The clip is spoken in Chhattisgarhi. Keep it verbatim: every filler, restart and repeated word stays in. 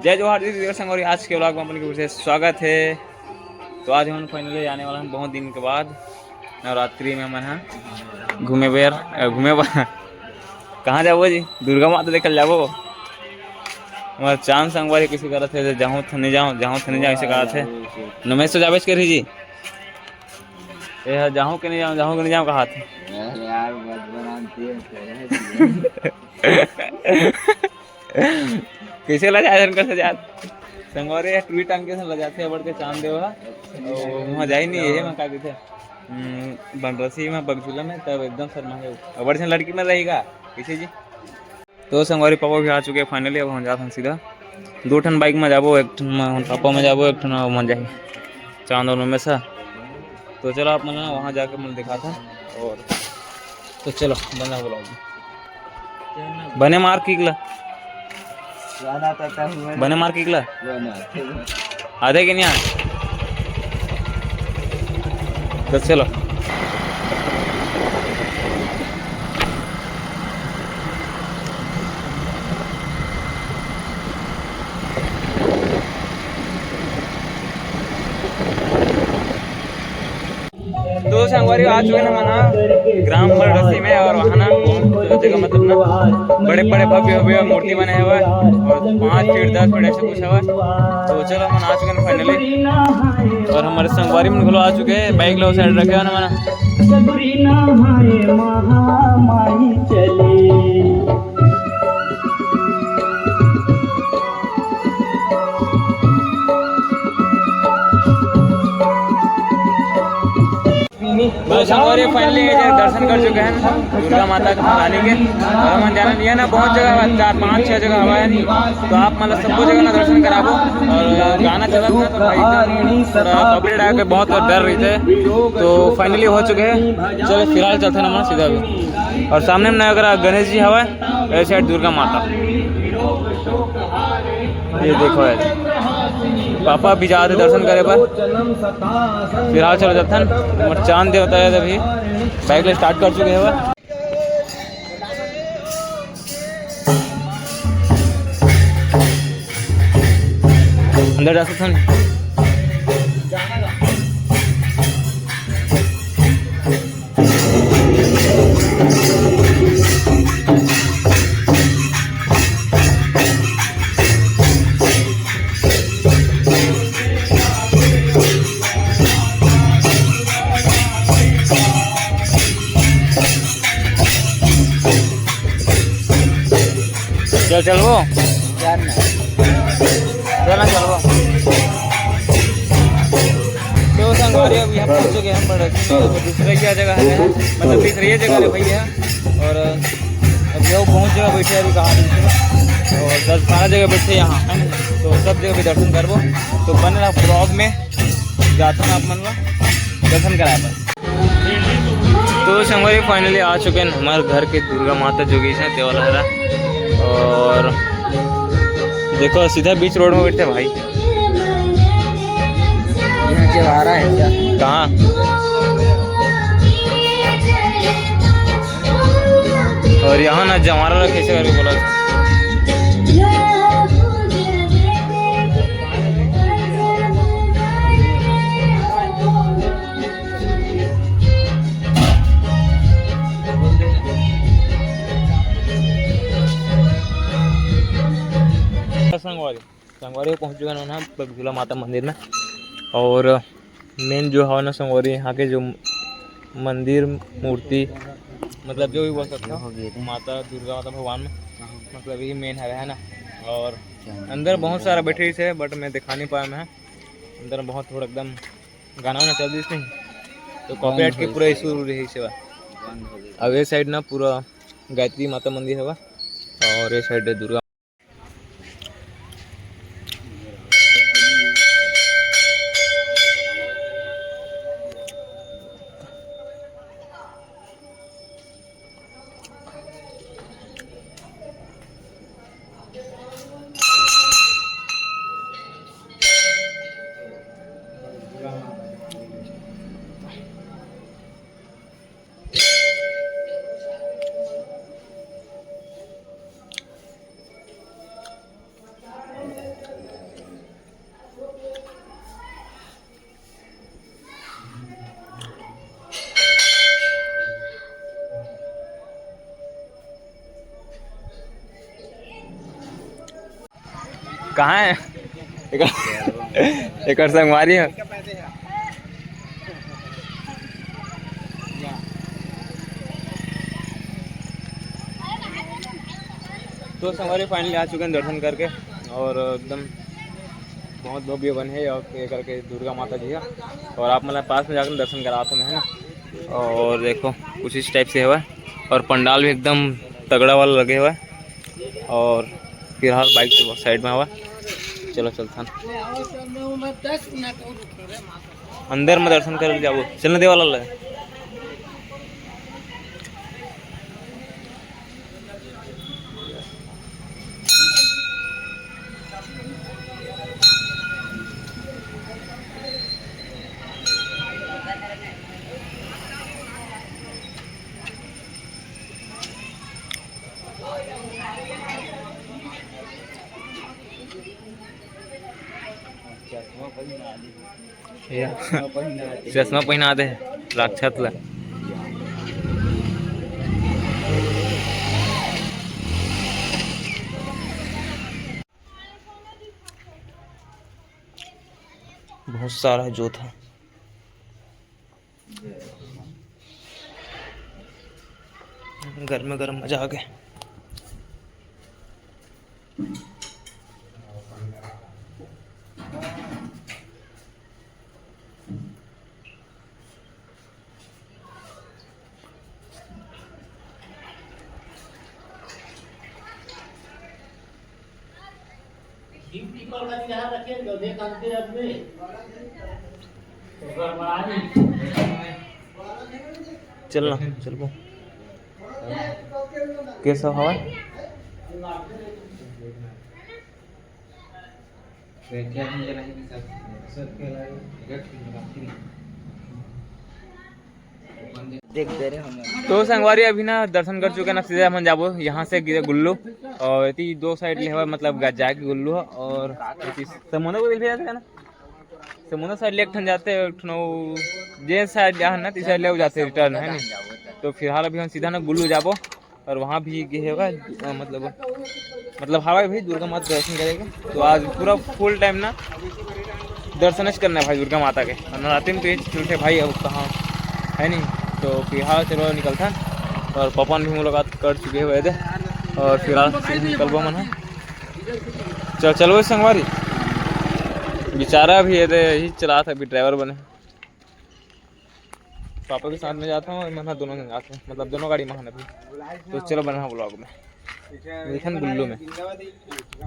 जय जोहार जी, संगवारी, आज के vlog में अपन के फिर से स्वागत है। तो आज हम finally आने वाला हैं बहुत दिन के बाद नवरात्रि में। हमन ह घूमे बर, अ, घूमे बर कहाँ जाबो जी? दुर्गा माता देखल जाबो। हमार चांद संगवारी किसी करत है, जाहूँ तो नहीं जाऊँ, जाहूँ तो नहीं जाऊँ, ऐसे करत है। नमेश तो जाबेच करी जी। ए, जाहूँ के नहीं जाऊँ, जाहूँ के नहीं जाऊँ कहा थे। यार, मत बनाते हैं, कैसे ला जाए इनका सजा? संगवारी ट्वीट आन के ला जाते, अबड़ के चांद देवा। वहाँ जाई नहीं, ये मैं का कहते हैं, हम्म, बनरसी में बगझूला में तब एकदम शर्मा है। अबड़ से लड़की में रहेगा, कैसे जी? तो संगवारी पापा भी आ चुके हैं finally। अब हम जात हन सीधा दो ठन बाइक में जाबो, एक ठन में हम पापा में जाबो, एक ठन में जाही चांद और में से। तो चलो आप मन वहाँ जाके मन दिखाता। और तो चलो बना vlog। बने मार किक ला। बने मार किक ला। आधे के नहीं आ। तो चलो। तो संगवारी, आ चुके ना मना ग्राम बरडसी में, और वहाँ ना बहुत जगह, मतलब ना, बड़े बड़े भव्य भव्य मूर्ति बने हुए हैं और पाँच फीट दस फीट ऐसे कुछ हुआ। तो चलो, हम आ चुके हैं finally, और हमारे संगवारी मन घलो आ चुके हैं, बाइक लो साइड रखे हुए ना मना। तो संगवारी, finally ये दर्शन कर चुके हैं दुर्गा माता के रानी के। और हमन जाना नहीं है ना, बहुत जगह हवा, चार पाँच छः जगह हवा है नहीं, तो आप मतलब सबको जगह ना दर्शन कराबो। और गाना चलत ना तो भाई एकदम थोड़ा copyright आके बहुत डर रही थे। तो finally हो चुके हैं, चलो फिलहाल चलते हैं ना सीधा भी। और सामने में अगर गणेश जी हवा, ए साइड दुर्गा माता। ये देखो यार, पापा भी जाते दर्शन करे बर। फिलहाल चलो जथन, हमर चांद देवता है अभी, साइकिल स्टार्ट कर चुके हैं। अंदर जा सकते हैं। चल, चलबो? चल ना, चलबो। तो संगवारी, अभी हम पहुंच चुके हैं बड़ा दूसरे क्या जगह है, मतलब तीसरी ये जगह है भैया। और अभी वो पहुंच जगह बैठे हैं, अभी कहाँ बैठे हैं? और दस बारह जगह बैठे हैं यहाँ, है ना? तो सब जगह भी दर्शन करबो। तो बने रहा vlog में, जाता हूँ आप मन ला दर्शन कराए बर। तो संगवारी, finally आ चुके हैं हमारे घर के दुर्गा माता जोगेश है तेवाला हरा। और देखो, सीधा बीच रोड में बैठते भाई। यहाँ के आ रहा है क्या? कहाँ? और यहाँ ना जमारा ला कैसे करके बोला था। संगवारी, संगवारी पहुँच चुके हैं ना बगझूला माता मंदिर में। और मेन जो हवा ना संगवारी, यहाँ के जो मंदिर, मूर्ति, मतलब जो भी बोल सकते हो, माता दुर्गा, माता भगवान में, मतलब ये मेन हवे है ना। और अंदर बहुत सारा बैठे से, बट मैं दिखा नहीं पाया मैं। अंदर में बहुत थोड़ा एकदम गाना वाना चल रही नहीं, तो कॉपीराइट के पूरा इशू रही सेवा। अब ये साइड ना पूरा गायत्री माता मंदिर हवा, और ये साइड दुर्गा। कहाँ है? एकर, एकर संगवारी है। तो संगवारी, finally आ चुके हैं दर्शन करके, और एकदम बहुत भव्य बने हे, और ये करके दुर्गा माता जी है, और आप मन ला पास में जाकर दर्शन करात हँव मैं, है ना। और देखो, कुछ इस type से हवय, और पंडाल भी एकदम तगड़ा वाला लगे हवय। और फिलहाल bike तो side में हवय, चलो चलथन अंदर में, दर्शन करे जाबो, चलना दे वाला लगे। चश्मा पहिना दे हे राक्षस ला। बहुत सारा जोत है। गरम गरम मजा आ गया। चल ना, चलबो। कैसा हवा? देख दे रहे हम। तो संगवारी, अभी ना दर्शन कर चुके ना, सीधा हमन जाबो यहाँ से गिरे गुल्लू, और एती दो side ले हवा, मतलब गा-, जाके गुल्लू ह, और एती समोना को दिल जाते है ना, समोना side ले एक ठन जाते, एक ठन वो जे side जा है ना, ती side ले जाते, return है नहीं। तो फिलहाल अभी हम सीधा ना गुल्लू जाबो। और वहाँ भी गे हे, अ, मतलब, मतलब हवा भी दुर्गा माता दर्शन करेगा। तो आज पूरा full time ना दर्शन च करना है भाई दुर्गा माता के। और नवरात्रि में तो ये चलते भाई, अब कहाँ है नहीं। तो फिलहाल चलो निकलता है, और पपन भी मुलाकात कर चुके हुए थे, और फिलहाल निकलबो मन है। चल, चलबो संगवारी। बेचारा भी ये दे, यही चला था, अभी driver बने। पापा के साथ में जाता हूँ, मैं दोनों जन जाते हैं, मतलब दोनों गाड़ी में है अभी। तो चलो बना vlog में, मिलथन गुल्लू में।